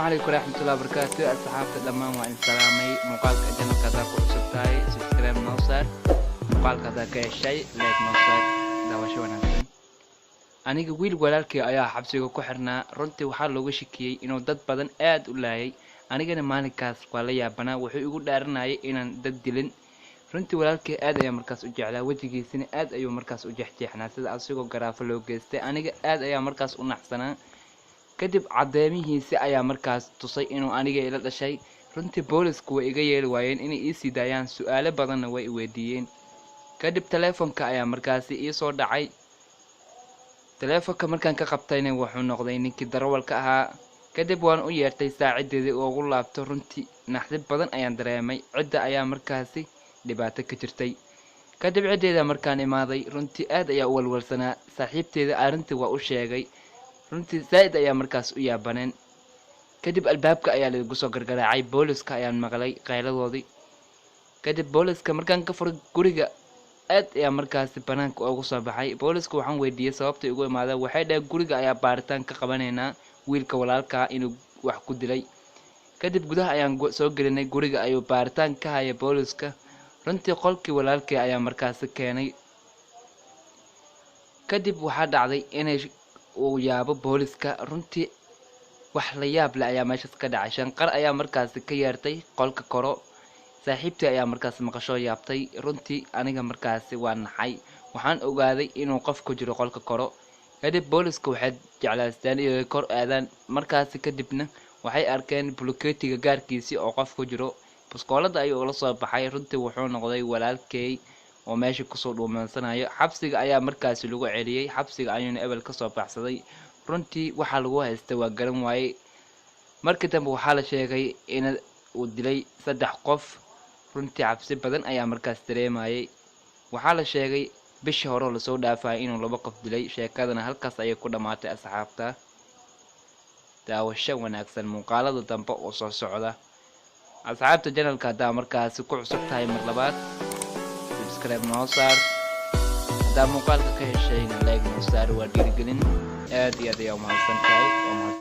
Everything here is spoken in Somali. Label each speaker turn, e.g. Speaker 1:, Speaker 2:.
Speaker 1: Calaykum waraxmatullahi wabarakaatu. Asxaabta dhammaan waa in salaamay. Muuqaalka channelka haddaa ku cusub tahay, subscribe noo saar. Muuqaalka haddaa ka heshay, like noo saar. Daawasho wanaagsan. Aniga wiil walaalkii ayaa xabsiga ku xirnaa. Runtii waxaa looga shakiyey inuu dad badan aad u laayay. Anigana maalinkaas waa la yaabanaa, wuxuu igu dhaaranayay inaan dad dilin. Runtii walaalkii aad ayaa markaas u jeclaa, wejigiisina aad ayuu markaas u jeexjeexnaa sida asigoo garaafo loo geystay. Aniga aad ayaa markaas u naxsanaa. Kadib caddeemihiisi ayaa markaas tusay inuu aniga ila dhashay. Runtii boolisku way iga yeeli waayeen inay iisii daayaan, su-aalo badanna way i weydiiyeen. Kadib teleefonka ayaa markaasi iisoo dhacay. Teleefonka markaan ka qabtayna wuxuu noqday ninkii darawalka ahaa. Kadib waan u yeertay saacideedii ugu laabto. Runtii naxdin badan ayaan dareemay, cidda ayaa markaasi dhibaato ka jirtay. Kadib ciddeeda markaan imaaday, runtii aad ayaa u walwalsanaa. Saaxiibteeda arrintii waa u sheegay, runtii zaa'id ayaa markaas u yaabaneen. Kadib albaabka ayaa laigu soo gargaraacay, booliska ayaan maqlay qayladoodii. Kadib booliska markaan ka furay guriga, aad ayaa markaasi banaanka ugu soo baxay. Booliska waxaan weydiiyey sababtay ugu imaadeen. Waxay dhaheen guriga ayaa baaritaan ka qabanaynaa wiilka walaalkaa inuu wax ku dilay. Kadib gudaha ayaan soo gelinay, guriga ayuu baaritaan ka haya booliska. Runtii qolkii walaalkii ayaa markaasi keenay. Kadib waxaa dhacday inay uu yaabo booliska. Runtii wax la yaab leh ayaa meeshaas ka dhacay. Shanqar ayaa markaasi ka yeertay qolka koro. Saaxiibtii ayaa markaas maqashoo yaabtay. Runtii aniga markaasi waa naxay, waxaan ogaaday inuu qof ku jiro qolka koro. Kadib booliska waxay jeclaysteen inay kor aadaan markaasi. Kadibna waxay arkeen buluketiga gaarkiisii oo qof ku jiro. Buskoolada ayuu ula soo baxay. Runtii wuxuu noqday walaalkey oo meesha kusoo dhuumansanayo. Xabsiga ayaa markaasi lagu celiyey, xabsiga ayuuna ebel kasoo baxsaday. Runtii waxaa lagu haystay waa garan waayey. Markii dambe waxaa la sheegay in uu dilay 3 qof. Runtii cabsi badan ayaa markaas dareemayay. Waxaa la sheegay bishii hore oo lasoo dhaafayay inuu 2 qof dilay. Sheekadana halkaas ayay ku dhammaatay. Asxaabta, daawasho wanaagsan muuqaalada dambe oo soo socda. Asxaabta channelka haddaa markaasi ku cusub tahay, mar labaad subscribe noo saar. Haddaa muuqaalka ka heshayna, like noo saar, waa dhiirigelin. Aad iyo aad ayaa umahadsan tahay, waa mahadsan.